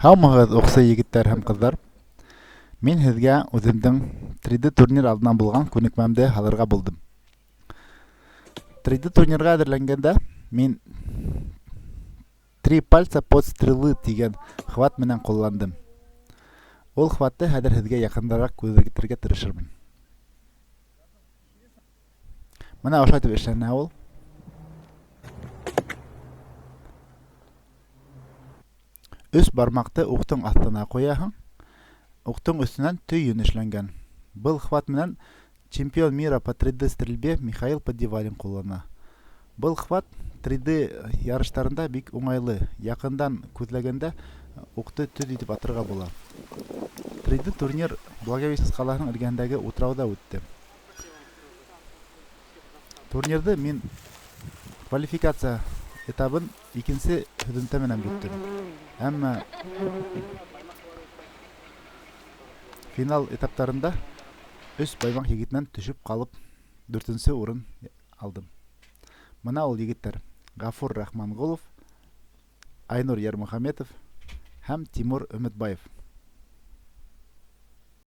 Һаумыһығыҙ, уҡсы егеттәр һәм ҡыҙҙар! Мин һеҙгә үҙемдең 3D турнир алдынан булған күнекмәмде һалырға булдым. 3D турнирға әҙерләнгәндә мин Три пальца под стрелы тигән хват менән ҡулландым. Ул хватты хәҙер һеҙгә яҡындараҡ күҙәтергә тырышырмын. Мына ошолай итеп эшләнә ул. Өс бармаҡты уҡтың аҫтына ҡуяһың. Уҡтың өҫтөнән төйөн эшләнгән. Был хват менән чемпион мира по 3D стрельбе Михаил Поддевалин ҡуллана. Был хват 3D ярыштарында бик уңайлы. Яҡындан күҙләгәндә уҡты төҙ итеп атырға була. 3D турнир Благовещенск ҡалаһының эргәһендәге утрауда үтте. Турнирҙы мин квалификация этабын икенсе һөҙөмтә менән бөттөм. Әммә финал этаптарында өс Баймаҡ егетенән төшөп ҡалып, дүртенсе урын алдым. Мына ул егеттәр: Ғафур Рахманғолов, Айнур Ярмөхәмәтов һәм Тимур Өмөтбаев.